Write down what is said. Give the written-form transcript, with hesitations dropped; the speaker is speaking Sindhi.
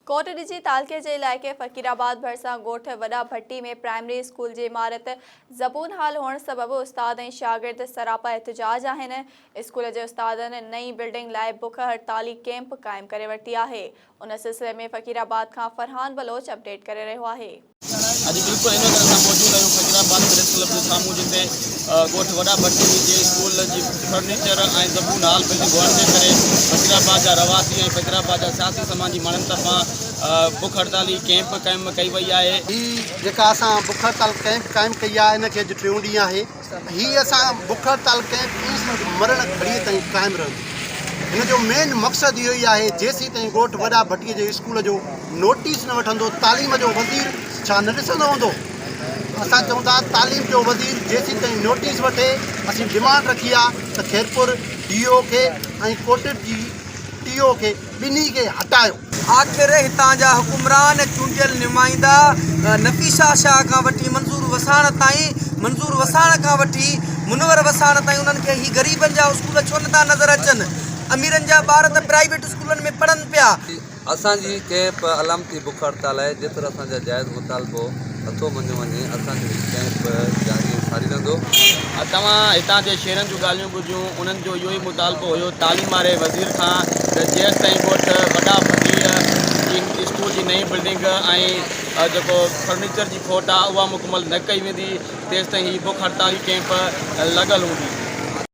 ڪوٽڏجي تعلقي جي علائقي فقيرآباد ڀرسان ڳوٺ وڏا ڀٽي ۾ پرائمري اسڪول جي عمارت زبون حال هئڻ سبب استاد ۽ شاگرد سراپا احتجاج آهن، اسڪول جي استادن نئين بلڊنگ لاء بک هڙتالي ڪئمپ قائم ڪري ورتي آهي، ان سلسلي ۾ فقيرآباد کان فرحان بلوچ اپڊيٽ ڪري رهيو آهي. اڄ بلڪل ان وقت اسان موجود آهيون فقير آباد پريس ڪلب جي سامهون جتي ڳوٺ وڏا ڀٽي جي اسڪول جي فرنيچر ۽ زبون حال بلڊنگ هئڻ جي ڪري فقير آباد جا رهواسي ۽ فقير آباد جا سياسي سماجي ماڻهن طرفان بک هڙتالي ڪئمپ قائم ڪئي وئي آهي. هي جيڪا اسان بک هڙتال ڪئمپ قائم ڪئي آهي ان کي اڄ ٽيون ڏينهن آهي. هي اسان بک هڙتال ڪئمپ ائين سمجهه مرڻ گهڙيء تائين قائم رهندي. هن جو مين مقصد اهو ئي آهي جيسين تائين ڳوٺ وڏا ڀٽيء جي اسڪول جو نوٽيس نه وٺندو تعليم جو وزير ڇا نه ڏسندو هوندو؟ اسان چئون ٿا تعليم جو وزير جيسين تائين نوٽيس وٺي اسين ڊمانڊ رکي آ ته خيرپور ڊي او کي ۽ ڪوٽڙ جي ٽي او کي ٻنهي کي هٽايو. آخر هتان جا حڪمران، چونڊيل نمائندا نفيسه شاهه کان وٺي منظور وساڻ تائين، منظور وساڻ کان وٺي منور وساڻ تائين انهن کي هي غريبن جا اسڪول ڇو نٿا نظر اچن؟ اميرن جا ٻار ته پرائيويٽ اسڪولن ۾ پڙهن پيا. اسان جي ڪئمپ علامتي بک هڙتال آهي، جيتر اسان جا جائز مطالبو نٿو مڃيو وڃي اسان جو هي ڪئمپ جاري ۽ ساري رهندو. توهان هتان جي شهرين جون ڳالهيون ٻڌيون، انهن جو اهو ئي مطالبو هيو تعليم واري وزير کان ته جيستائين ڳوٺ وڏا فقير جي اسڪول جي نئين بلڊنگ ۽ جيڪو فرنيچر جي کوٽ آهي اها مڪمل نه ڪئي ويندي تيستائين هي بک هڙتالي ڪئمپ لڳل هوندي.